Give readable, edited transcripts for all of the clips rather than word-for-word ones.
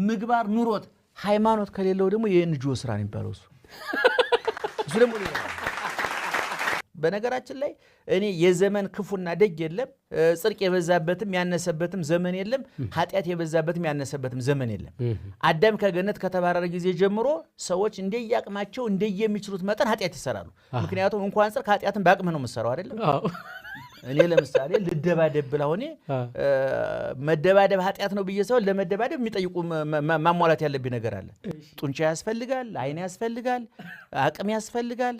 ምግባር ኑሮት ሃይማኖት ከሌለው ደግሞ የ NGO ስራ ነው የሚባለው። እሱ ደግሞ ሌላ ነው። በነገራችን ላይ እኔ የዘመን ክፉና ደግ የለም። ጽድቅ የበዛበትም ያነሰበትም ዘመን የለም። ኃጢአት የበዛበትም ያነሰበትም ዘመን የለም። አዳም ከገነት ከተባረረ ጊዜ ጀምሮ ሰዎች እንደየአቅማቸው እንደየሚችሉት መጠን ኃጢአት ይሰራሉ። ምክንያቱም እንኳን ጽድቅ ኃጢአትን በአቅምህ ነው የምትሰራው አይደለም። እኔ ለምሳሌ ልደባደብ ብላ ሆኔ መደባደብ ኃጢአት ነው ብዬ ሰው ለመደባደብ የሚጠይቁ ማሟላት ያለብኝ ነገር አለ። ጡንቻ ያስፈልጋል፣ ዓይን ያስፈልጋል፣ አቅም ያስፈልጋል።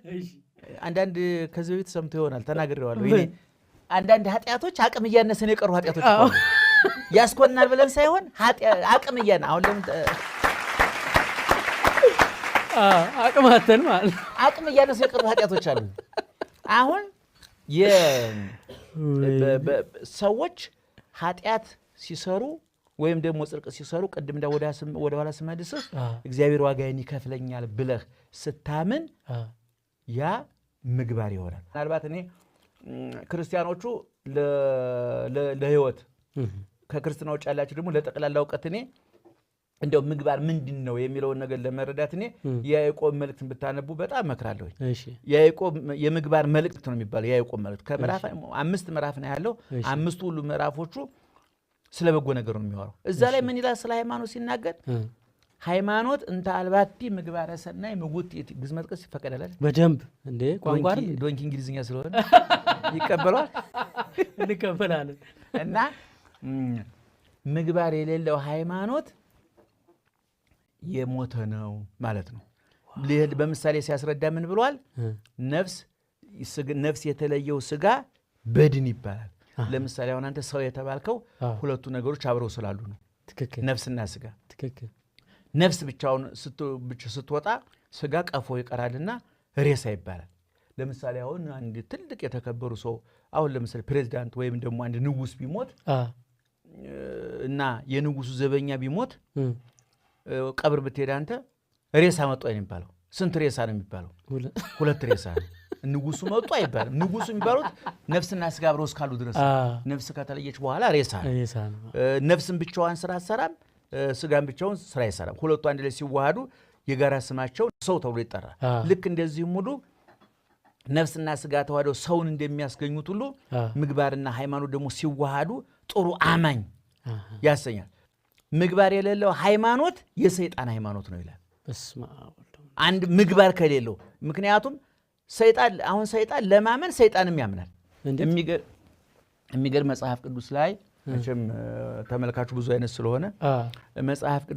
አንዳንድ ከዚህ በፊት ሰምቶ ይሆናል ተናግሬዋለሁ። እኔ አንዳንድ ኃጢአቶች አቅም እያነሰን የቀሩ ኃጢአቶች እኮ አሉ። ያስኮናል ብለን ሳይሆን አቅም እያነ አሁን ለምን አቅም አተን ማለት ነው። አቅም እያነሱ የቀሩ ኃጢአቶች አሉ። አሁን ሰዎች ኃጢአት ሲሰሩ ወይም ደግሞ ጽድቅ ሲሰሩ ቅድም እንዳ ወደ ኋላ ስመልስህ እግዚአብሔር ዋጋዬን ይከፍለኛል ብለህ ስታምን ያ ምግባር ይሆናል። ምናልባት እኔ ክርስቲያኖቹ ለህይወት ከክርስትና ውጭ ያላቸው ደግሞ ለጠቅላላ እውቀት እኔ እንደው ምግባር ምንድን ነው የሚለውን ነገር ለመረዳት እኔ የያዕቆብ መልእክትን ብታነቡ በጣም እመክራለሁ። የያዕቆብ የምግባር መልእክት ነው የሚባለው። የያዕቆብ መልእክት ከምዕራፍ 5 ምዕራፍ ነው ያለው። 5ቱ ሁሉ ምዕራፎቹ ስለ በጎ ነገር ነው የሚያወራው። እዛ ላይ ምን ይላል? ስለ ሃይማኖት ሲናገር ሃይማኖት እንተ አልባቲ ምግባረ ሰናይ ምውት ግዕዝ መጥቀስ ይፈቀዳል አይደል? በደንብ እንዴ ቋንቋ አይደል? ዶንኪ እንግሊዝኛ ስለሆነ ይቀበለዋል። እንቀበላለን። እና ምግባር የሌለው ሃይማኖት የሞተ ነው ማለት ነው። በምሳሌ ሲያስረዳ ምን ብሏል? ነፍስ የተለየው ስጋ በድን ይባላል። ለምሳሌ አሁን አንተ ሰው የተባልከው ሁለቱ ነገሮች አብረው ስላሉ ነው። ነፍስና ስጋ። ነፍስ ብቻውን ስትወጣ ስጋ ቀፎ ይቀራልና ሬሳ ይባላል። ለምሳሌ አሁን አንድ ትልቅ የተከበሩ ሰው አሁን ለምሳሌ ፕሬዝዳንት ወይም ደግሞ አንድ ንጉስ ቢሞት እና የንጉሱ ዘበኛ ቢሞት ቀብር ብትሄድ አንተ ሬሳ መጡ አይደል የሚባለው? ስንት ሬሳ ነው የሚባለው? 2 ሬሳ ነው። ንጉሱ መጡ አይባልም። ንጉሱ የሚባሉት ነፍስና ስጋ አብረው እስካሉ ድረስ ነፍስ ከተለየች በኋላ ሬሳ ነው። ሬሳ ነው። ነፍስን ብቻዋን ስራ አትሰራም፣ ስጋን ብቻውን ስራ አይሰራም። ሁለቱ አንድ ላይ ሲዋሃዱ የጋራ ስማቸው ሰው ተብሎ ይጠራል። ልክ እንደዚህም ሁሉ ነፍስና ስጋ ተዋህደው ሰውን እንደሚያስገኙት ሁሉ ምግባርና ሃይማኖት ደግሞ ሲዋሃዱ ጥሩ አማኝ ያሰኛል። ምግባር የሌለው ሃይማኖት የሰይጣን ሃይማኖት ነው ይላል። በስመ አብ ወወልድ ወመንፈስ አንድ ምግባር ከሌለው ምክንያቱም ሰይጣን አሁን ሰይጣን ለማመን ሰይጣንም ያምናል። እንዴት? የሚገርም መጽሐፍ ቅዱስ ላይ መቼም ተመልካቹ ብዙ አይነት ስለሆነ መጽሐፍ ቅዱስ